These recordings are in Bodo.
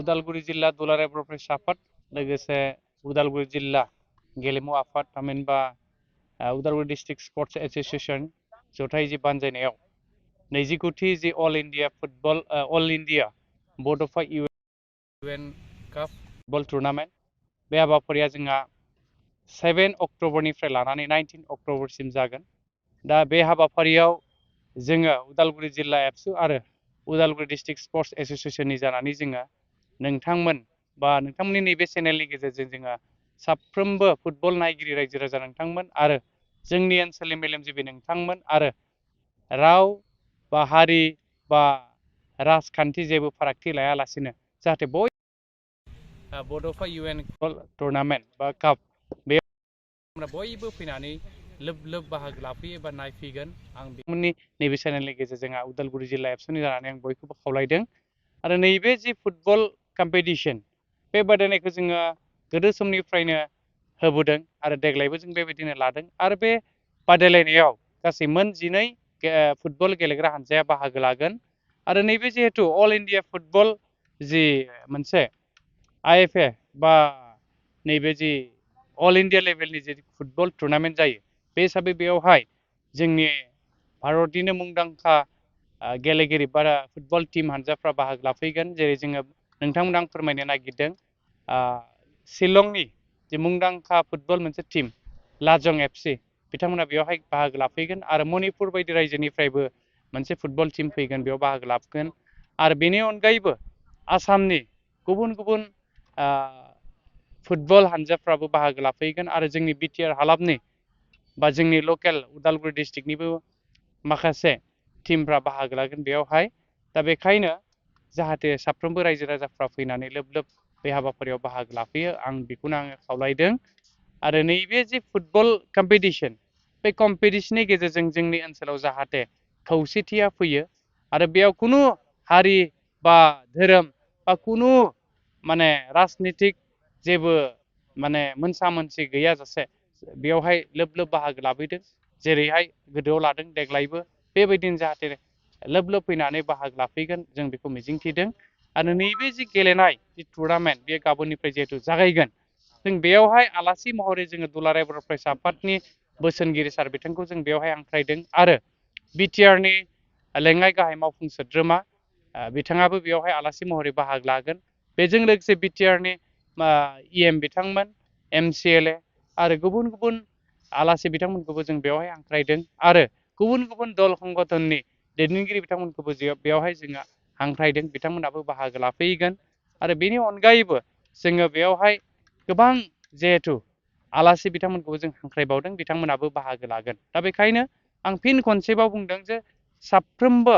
उदालगुरि जिल्ला दुलाराय बर' फरायसा आफाद लोगोसे उदालगुरि जिल्ला गेलेमु आफाद थामहिनबा उदालगुरि डिस्ट्रिक्ट स्पर्ट्स एसोसिएशन जथाय जि बानजायनायाव 29थि जि अल इन्डिया बड'फा इउएन काप फुटबल टुर्नामेन्ट बे हाबाफारिया जोंहा 7 अक्ट'बरनिफ्राय लानानै 19 अक्ट'बरसिम जागोन। दा बे हाबाफारियाव जोङो उदालगुरि जिल्ला एबसु आरो उदालगुरि डिस्ट्रिक्ट स्पर्ट्स एसोसिएशननि जानानै जोङो नोंथांमोन बा नोंथांमोननि नैबे चेनेलनि गेजेरजों जोङो साफ्रोमबो फुटबल नायगिरि रायजो राजा नोंथांमोन आरो जोंनि ओनसोलनि मेलेमजिबि नोंथांमोन आरो राव बा हारि बा राजखान्थि जेबो फारागथि लायालासिनो जाहाथे बड'फा इउएन टुर्नामेन्ट बा काप बेयाव बयबो फैनानै लोब बाहागो लाफैयो बा नायफैगोन। आं बिथांमोननि नैबे चेनेलनि गेजेरजों उदालगुरि जिल्ला एबसुनि जानानै आं बयखौबो खावलायदों। आरो नैबे जि फुटबल कम्पिटिशन बे बादायनायखौ जोङो गोदो समनिफ्रायनो होबोदों आरो देग्लायबो जों बेबायदिनो लादों। आरो बे बादायलायनायाव गासै मोन 12 फुटबल गेलेग्रा हानजाया बाहागो लागोन। आरो नैबे जिहेतु अल इन्डिया फुटबल जि मोनसे आईएफए बा नैबे जि अल इन्डिया लेभेलनि जि फुटबल टुर्नामेन्ट जायो बे हिसाबै बेयावहाय जोंनि भारतनिनो मुंदांखा गेलेगिरि बा फुटबल टीम हानजाफ्रा बाहागो लाफैगोन। जेरै जोङो नोंथांमोन आं फोरमायनो नागिरदों शिलंनि जि मुंदांखा फुटबल मोनसे टीम लाजं एफसि बिथांमोना बेयावहाय बाहागो लाफैगोन। आरो मणिपुर बायदि रायजोनिफ्रायबो मोनसे फुटबल टीम फैगोन, बेयाव बाहागो लाफैगोन। आरो बेनि अनगायैबो आसामनि गुबुन गुबुन फुटबल हानजाफ्राबो बाहागो लाफैगोन। आरो जोंनि बिटिआर हालामनि बा जोंनि लकेल उदालगुरि डिस्ट्रिक्टनिबो माखासे टीमफ्रा बाहागो लागोन बेयावहाय। दा बेखायनो जाहाथे साफ्रोमबो रायजो राजाफ्रा फैनानै लोब बे हाबाफारियाव बाहागो लाफैयो, आं बेखौनो खावलायदों। आरो नैबे जि फुटबल कम्पिटिशन बे कम्पिटिशननि गेजेरजों जोंनि ओनसोलाव जाहाथे खौसेथिया फैयो आरो बेयाव खुनु हारि बा धोरोम बा खुनु माने राजनितिक जेबो माने मोनसा मोनसि गैयाजासे बेयावहाय लोब बाहागो लाफैदों। जेरैहाय गोदोआव लादों देग्लायबो बेबायदिनो जाहाथे लोब फैनानै बाहागो लाफैगोन जों बेखौ मिजिंथिदों। आरो नैबे जि गेलेनाय जि टुर्नामेन्ट बे गाबोननिफ्राय जिहेतु जागायगोन, जों बेयावहाय आलासि महरै जोङो दुलाराय बर' फरायसा आफादनि बोसोनगिरि सार बिथांखौ जों बेयावहाय हांख्रायदों। आरो बिटिआरनि लेङाइ गाहाय मावफुं सोद्रोमा बिथाङाबो बेयावहाय आलासि महरै बाहागो लागोन। बेजों लोगोसे बिटिआरनि इएम बिथांमोन, एमसिएलए आरो गुबुन गुबुन आलासि बिथांमोनखौबो जों बेवहाय हांख्रायदों। आरो गुबुन गुबुन दल संगठननि दैदेनगिरि बिथांमोनखौबो बेवहाय जोङो हांख्रायदों, बिथांमोनाबो बाहागो लाफैगोन। आरो बेनि अनगायैबो जोङो बेवहाय गोबां जिहेथु आलासि बिथांमोनखौबो जों हांख्रायबावदों, बिथांमोनाबो बाहागो लागोन। दा बेखायनो आं फिन खनसेबाव बुंदों जे साफ्रोमबो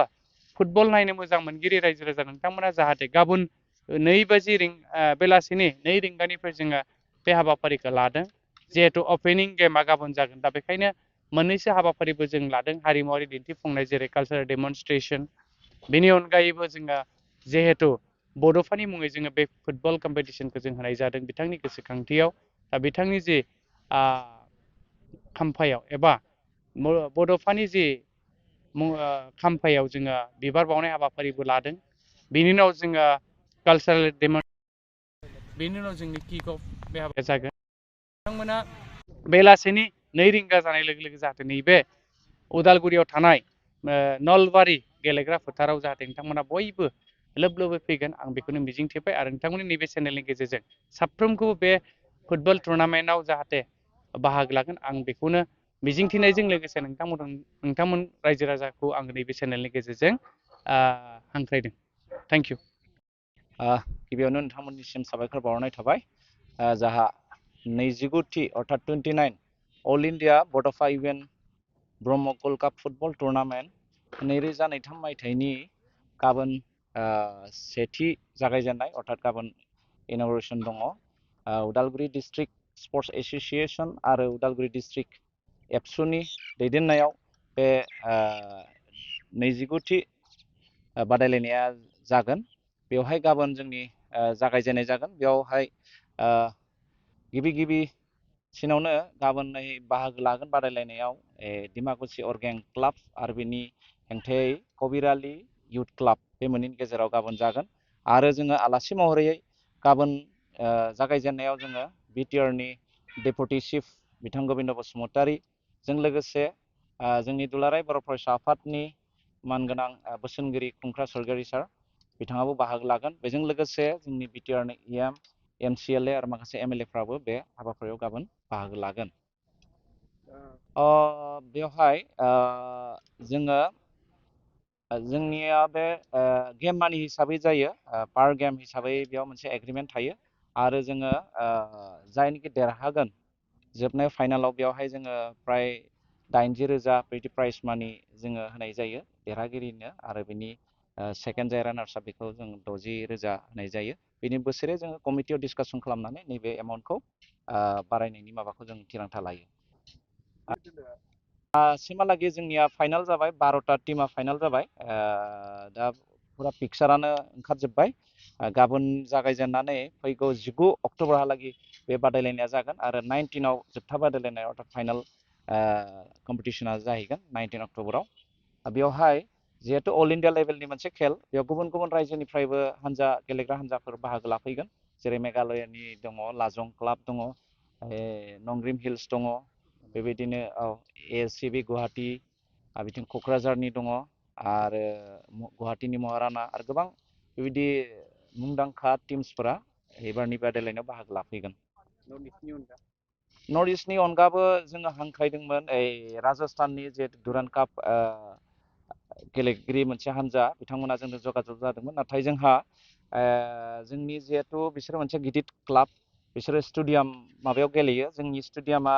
फुटबल नायनो मोजां मोनगिरि रायजो राजा नोंथांमोना जाहाथे गाबोन बेलासिनि 2 रिंगानिफ्राय जोङो बे हाबाफारिखौ लादों। जिहेतु ओपनिं गेमा गाबोन जागोन, दा बेखायनो मोननैसो हाबाफारिबो जों लादों हारिमुवारि दिन्थिफुंनाय जेरै कालचारेल डेमनस्ट्रेशन। बेनि अनगायैबो जोङो जिहेतु बड'फानि मुङै जोङो बे फुटबल कम्पिटिशनखौ जों होनाय जादों बिथांनि गोसोखांथियाव। दा बिथांनि जि खाम्फायाव एबा बड'फानि जि खाम्फायाव जोङो बिबार बावनाय हाबाफारिबो लादों। बेनि उनाव जोङो कालचारेल बेनि उनाव जोंनि किक अफ बे हाबाया जागोन। बिथांमोना बेलासिनि 2 रिंगा जानाय लोगो लोगो जाहाथे नैबे उदालगुरियाव थानाय नलबारि गेलेग्रा फोथाराव जाहाथे नोंथांमोना बयबो लोब फैगोन, आं बेखौनो मिजिंथिबाय। आरो नोंथांमोननि नैबे चेनेलनि गेजेरजों साफ्रोमखौबो बे फुटबल टुर्नामेन्टआव जाहाथे बाहागो लागोन, आं बेखौनो मिजिंथिनायजों लोगोसे नोंथांमोन रायजो राजाखौ आं नैबे चेनेलनि गेजेरजों हांख्रायदों। Thank you. गिबियावनो नोंथांमोननिसिम साबायखर बावहरनाय थाबाय। जाहा 29थि अर्थात 29 अल इन्डिया बड'फा इउएन Brahma gold cup football tournament 2023 मायथाइनि गाबोन सेथि जागायजेननाय अर्थात गाबोन इन'ग्रेसन दङ। उदालगुरि डिस्ट्रिक्ट स्पर्ट्स एसोसिएशन आरो उदालगुरि डिस्ट्रिक्ट एबसुनि दैदेननायाव बे 29थि बादायलायनाया जागोन। बेवहाय गाबोन जोंनि जागायजेननाय जागोन। बेवहाय गिबिसिनावनो गाबोनहाय बाहागो लागोन बादायलायनायाव डिमाकुसि अर्गें क्लाब आरो बेनि हेंथायै कबिरालि इउथ क्लाब, बे मोननैनि गेजेराव गाबोन जागोन। आरो जोङो आलासि महरै गाबोन जागायजेननायाव जोङो बिटिआरनि डेपुटि चिफ बिथां गबिन्द बसुमतारी जों लोगोसे जोंनि दुलाराय बर' फरायसा आफादनि मानगोनां बोसोनगिरि खुंख्रा सरगयारि सार बिथाङाबो बाहागो लागोन। बेजों लोगोसे जोंनि बिटिआरनि एमसिएलए आरो माखासे एमएलएफ्राबो बे हाबाफारियाव गाबोन बाहागो लागोन। बेवहाय जोङो जोंनिया बे गेम मानि हिसाबै जायो, पार गेम हिसाबै बेयाव मोनसे एग्रिमेन्ट थायो आरो जोङो जायनोखि देरहागोन जोबनाय फाइनालाव बेवहाय जोङो फ्राय 80,000 बिदि प्राइज मानि जोङो होनाय जायो देरहागिरिनो आरो बिनि सेकेन्ड जाय रानार्स आप बेखौ जों 60,000 होनाय जायो। बेनि बोसोरे जोङो कमिटियाव डिसकासन खालामनानै नैबे एमाउन्टखौ बारायनायनि माबाखौ जों थिरांथा लायो। सिमहालागै जोंनिया फाइनाल जाबाय, 12टा टिमा फाइनाल जाबाय। दा फुरा पिक्सारानो ओंखारजोब्बाय। गाबोन जागायजेननानै फैगौ 19 अक्ट'बरहालागै बे बादायलायनाया जागोन आरो 19आव जोबथा बादायलायनाय अर्थात फाइनाल कम्पिटिसना जाहैगोन 19 अक्ट'बराव। बेवहाय जिहेतु अल इन्डिया लेभेलनि मोनसे खेल, बेयाव गुबुन गुबुन रायजोनिफ्रायबो गेलेग्रा हान्जाफोर बाहागो लाफैगोन। जेरै मेघालयनि दङ, लाजं क्लाब दङ, नंग्रिम हिल्स दङ, बेबायदिनो ASCB गुवाहाटि, बिथिं क'क्राझारनि दङ आरो गुवाहाटिनि महाराना आरो गोबां बेबायदि मुंदांखा टिम्सफोरा एबारनि बादायलायनायाव बाहागो लाफैगोन। नर्थ इस्टनि अनगाबो जोङो हांख्रायदोंमोन राजस्थाननि जिहेतु दुरान्ड काप गेलेगिरि मोनसे हान्जा, बिथांमोना जोंनो जगाजग जादोंमोन। नाथाय जोंहा जोंनि जिहेतु बिसोरो मोनसे गिदिर क्लाब, बिसोरो स्टेडियाम माबायाव गेलेयो। जोंनि स्टेडियामा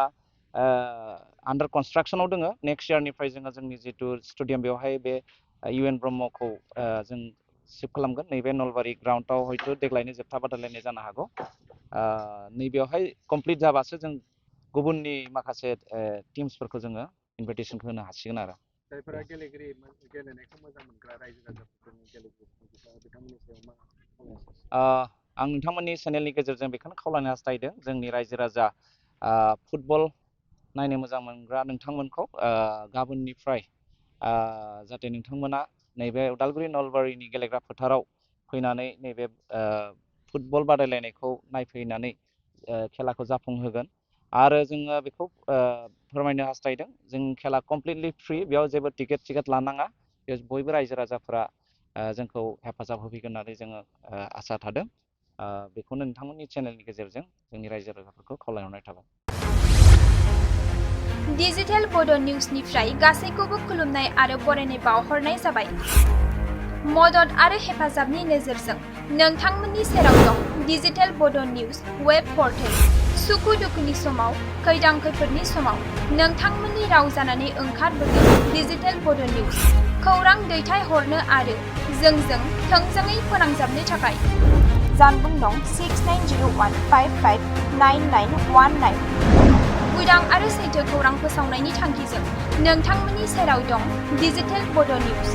आन्डार कनस्ट्राक्सनाव दङ। नेक्स्ट इयारनिफ्राय जोङो जोंनि जितु स्टेडियाम बेवहाय बे UN ब्रह्मखौ जों शिफ्ट खालामगोन। नैबे नलबारि ग्राउन्डआव हयथ' देग्लायनो जोबथा बादायलायनाय जानो हागौ। नैबेयावहाय कमप्लिट जाबासो जों गुबुननि माखासे टिम्सफोरखौ जोङो इनभाइटेसनखौ होनो हासिगोन आरो। जायफोरा गेलेनायखौ मोजां मोनग्रा रायजो राजाफोरनि बिथांमोननि सायाव मा? आं नोंथांमोननि चेनेलनि गेजेरजों बेखौनो खावलायनो हास्थायदों, जोंनि रायजो राजा फुटबल नायनो मोजां मोनग्रा नोंथांमोनखौ गाबोननिफ्राय जाहाथे नोंथांमोना नैबे उदालगुरि नलबारिनि गेलेग्रा फोथाराव फैनानै नैबे फुटबल बादायलायनायखौ नायफैनानै खेलाखौ जाफुंहोगोन। आरो जोङो बेखौ फोरमायनो हास्थायदों, जों खेला कमप्लिटलि फ्रि, बेयाव जेबो टिकेट लानाङा। बयबो रायजो राजाफोरा जोंखौ हेफाजाब होफैगोन होननानै जोङो आसा थादों। बेखौनो नोंथांमोननि चेनेलनि गेजेरजों जोंनि रायजो राजाफोरखौ खावलायहरनाय थाबाय। डिजिटेल बड' निउसनिफ्राय गासैखौबो खुलुमनाय आरो बरायनाय बावहरनाय जाबाय। मदद आरो हेफाजाबनि नोजोरजों नोंथांमोननि सेराव दं डिजिटेल बड' निउस वेब पर्टेल। सुखु दुखुनि समाव, खैदां खैफोदनि समाव नोंथांमोननि राव जानानै ओंखारबोगोन डिजिटेल बड' निउस। खौरां दैथायहरनो आरो जोंजों थोंजोङै फोनांजाबनो थाखाय जानबुं नं 6901559919। उदां आरो सैथो खौरां फोसावनायनि थांखिजों नोंथांमोननि सेराव दं डिजिटेल बड' निउस।